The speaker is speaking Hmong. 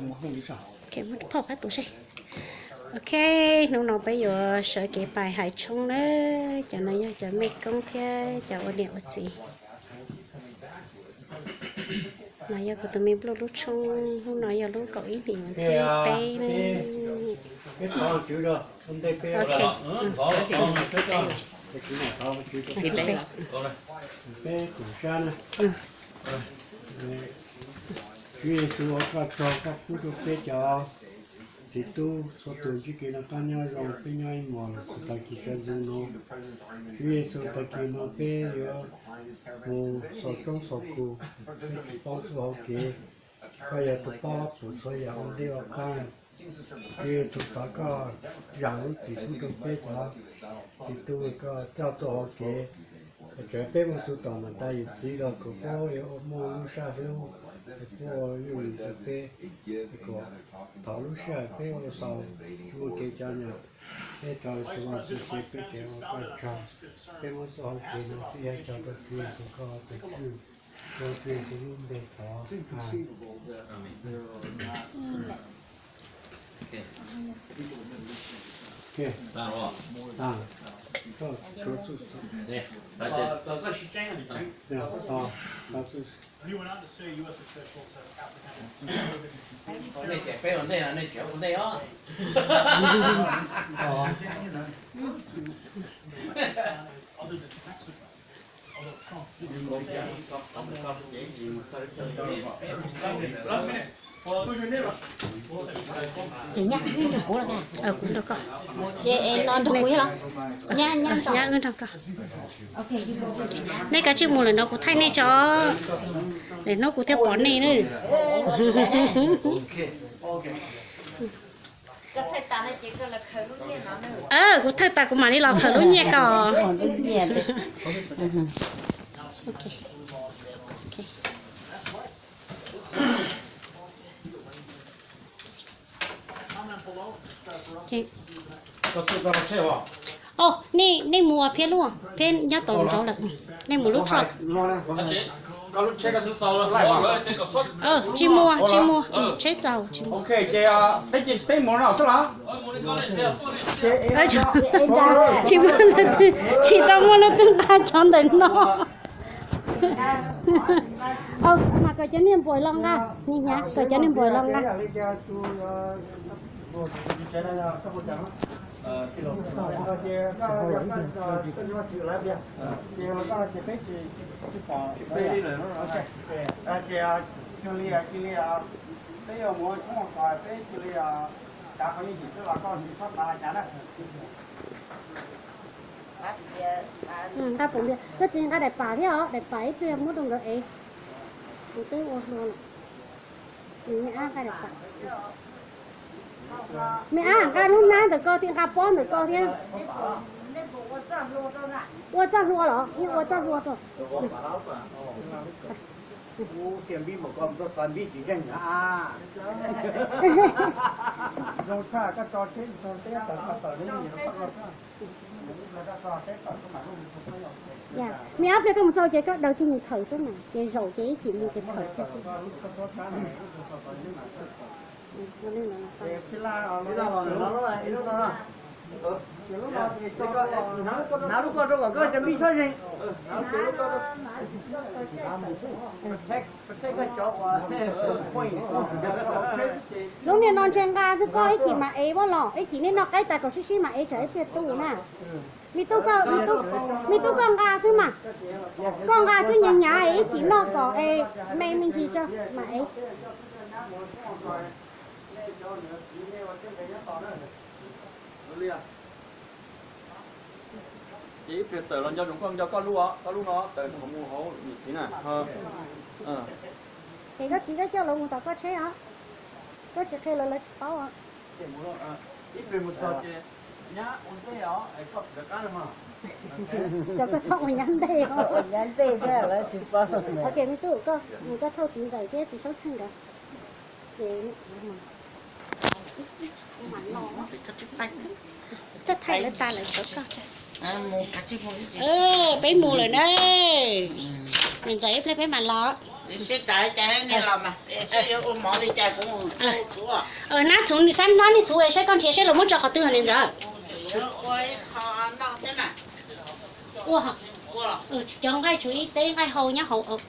Ok, muab phauj pab tuav seb. Ok, hnub no peb yuav sawv kev pais hais tshoob na. Cov no yog cov mej koob thiab cov ua niam ua txiv. No yog kuv tus me npluj lub tshoob, hnub no yog lub kaum ib hlis thib peb na. Ok. Peb tus sab na. Tswv Yexus, ua koj tsaug koj pub rau peb cov txiv tub txhua tus ntsib kev noj qab nyob zoo, peb nyob ib hmos los txog tag kis tsaus ntuj no. Tswv Yexus, tag kis no peb yuav mus xaus roob xaus kus, peb tsis paub txuj hauv kev. Koj yog tus paub ob pum txhua yam ua ntej ua qab. Tswv Yexus, thov koj zam lub txim pub rau peb cov txiv tub, koj coj txuj hauv kev. Tseem peb mus txog tom mas tas yawm txiv los kom puab muaj lub sab hlub, puab yuj yus rau peb, kom thaum lub sij hawm peb ua xaus tsis muaj kev cov nyom, peb rov tsuas ua txuj siab peb tseem ua koj tsaug. Peb muab txuj hauv kev no peb yuav cog rau Tswv Yexus koj tus kheej, rau Tswv Yexus lub npe thov. Nej cem peb ua ntej no nej tseem ua ntej os. Ces nyab nrog kuv los, kuv nrog koj. Ces es no nrog kuv thiab los? Nyab, nyab wb nrog koj. Nej kav tsij mus lawm no kuv thaij nej tso. Lwm hnub kuv thiaj pom nej na. Kuv thaij tas kuv mam li los khaws lub nyiaj ko. Nej mus ua phiab lub, phiab nyob tod nraud lawm. Nej mus lub tsheb. Tsis muaj, tsis muaj, tsheb txaus tsis muaj. Tsis muaj leej twg, tsis tau muaj leej twg nqa cov ntawm no. Mas kom cov niag npuam los nqa, nim hnyav kom cov niag npuam los nqa. Nqa pum npias, koj txiv nqa daim pam thiab os, daim pam ib pliag muab rau nkawd ev. Kuv twb ua hlua lawm. Me ab nqa daim pam. Me ab nqa lub hnab ntawm ko thiab, nqa pob ntawm ko thiab. Ua txoj hlua los? Yeej ua txoj hlua rau. Me ab, pliag koj mus txog ces koj daws kiag nyias phawm xwb mas, ces zaum ces ib chim mus ces phawm kiag xwb. Hnav lub ko rau kom koj cov npib tshab zeeg. Lub niag no ntshe nqa xwb, koj ib chim mam ev, los ib chim nej noj qaib tas kom sib sib mam ev tsam ib pliag tu na. Me tub, me tub koj nqa xwb mas. Koj nqa xwb, hnyav hnyav es ib chim noj kom es me me ntsis tso mam ev. Ces ib pliag tawm los nco ntsoov koj nco koj lub, koj lub no tawm mus hauv niam txiv na. Ces koj txiv koj coj lawv mus tom koj tsheb os. Koj tsis qhia lawv, lawv tsis paub os. Ib pliag mus txog ces nyab ua ntej os, koj rov qab. Cov koj txhob ua nyab ntej os. Nyab ntej thiab lawv tsis paub. Ok, me tub, koj mus koj thauj txiv ntxawm thiab txiv saub tsheej nkawd. Ces koj thaij lawv tas lawm rau koj. Peb mus lawm na. Mus ntxawm ib pliag peb mam los. Sib tas cas nej los mas, sib yuav ua mov li cas kuv mus. Nab txhuv, xab hnab nej txhuv saib koj nrhiav saib los muab tso qhov twg li ntawd. Ua, cov nqaij tsuas ib teb nqaij hau nyob hauv.